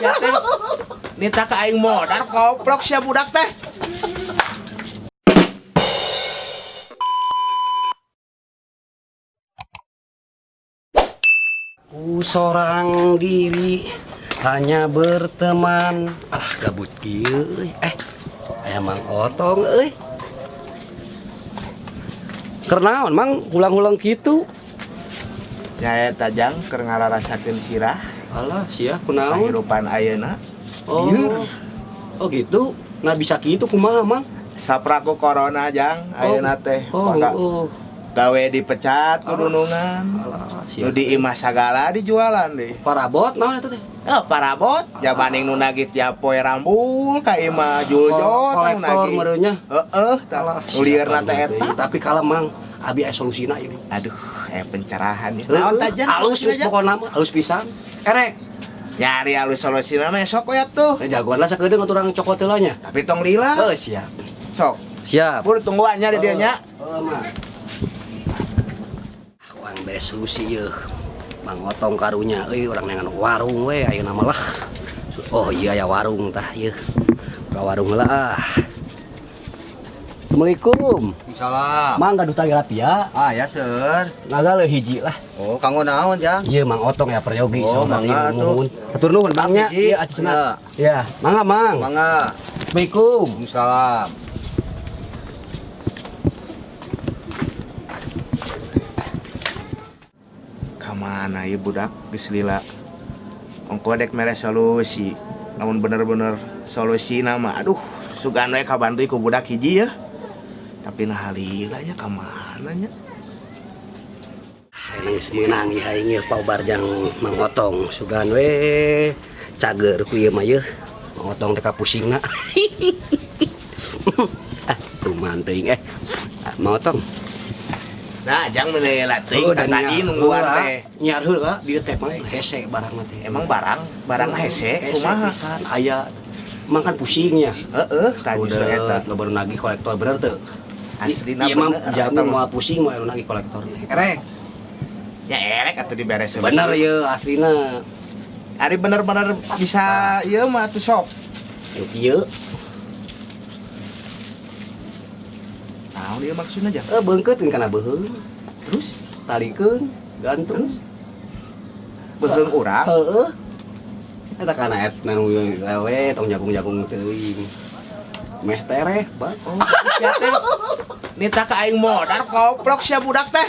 Sia teh nita ka aing modar koplok sia budak teh. Ku seorang diri hanya berteman. Alah gabut kieu euy. Aya Mang Otong euy. Keur naon Mang ulang-ulang kitu? Nyaeta jang keur ngararasakeun sirah Alah sia kunaon? kahirupan ayeuna. Oh. Lieur. Oh gitu. Nah bisa kitu kumaha Mang? Sapraku corona jang ayeuna teh. Oh, Maka oh. gawe dipecat ku dunungan. Alah sia. Nu di imah sagala dijualan deh. Parabot naon eta teh? Eh, parabot jabaning nu nagih tiap poe rambul ka imah juljot nu Kolektor nagih. mereunya. Heeh, tah. Nu lieurna teh eta. Tapi kalau Mang abi aya solusina ieu. Aduh, pencerahan ya. Naon tajan? Halus geus pokona mah, halus pisan. Erek. Nyari halus solusina mah sok we atuh. Jagoan lah sakedeung atuh urang cokot heula nya. Tapi tong lila. Heuh, siap. Sok. Siap. Buru tungguan nya di dieu nya. Heuh, Mang. Urang beres solusi yeuh. Mang Otong karunya euy urang neangan warung we ayeuna mah lah. Oh iya ya warung tah yeuh. Ka warung heula ah. Assalamualaikum. Salam. Mang gaduh tali rapia. Ah ya seur. Naga leuh hiji lah. Oh, kanggo naon jang? Iya Mang Otong ya peryogi Oh, sama mangga ieu, atuh. nuhun. Hatur nuhun Bang nya. Hiji. Iya acisna. Ya, mangga Mang. Mangga. Assalamualaikum. Salam. Kamana ieu budak geus lila. Ongko dek mere solusi. Namun bener-bener solusi nama aduh sugan we kabantu ku budak hiji ya. Tapi nah lila nya kamana nya? Ayeuna geus meunang ieu aing ieu paubar jang Mang Otong sugan we cager ku ieu mah yeuh. Mang Otong teh kapusingna. Ah, tuman teuing eh. Ah, Mang Otong. Nah, jang meuni heula teuing Heuh, dan tadi nungguan heula. teh. Nyiar heula dieu teh mah hese barang mah teh. Emang barang hese Hese kumaha? pisan aya. Emang kan pusingnya. Heeh, tah justru eta. Udah, lo baru nagih kolektor bener tuh. Aslina Iya mah bener, jamin eta mah. moal pusing moal nagih kolektor. Erek. Ya erek atuh diberes solusi. Bener ya aslina. Ari bener-bener bisa ieu mah atuh sok. Yuk ieu. Naon ieu maksudna jang? Beungkeutkeun kana beuheung. Terus Talikeun, gantung. beuheung urang. Heeh. Eta kana eta nu lewe tong jagung-jagung teuing. Meh tereh, Bang. Oh, sia teh nita ka aing modar koplok sia budak teh.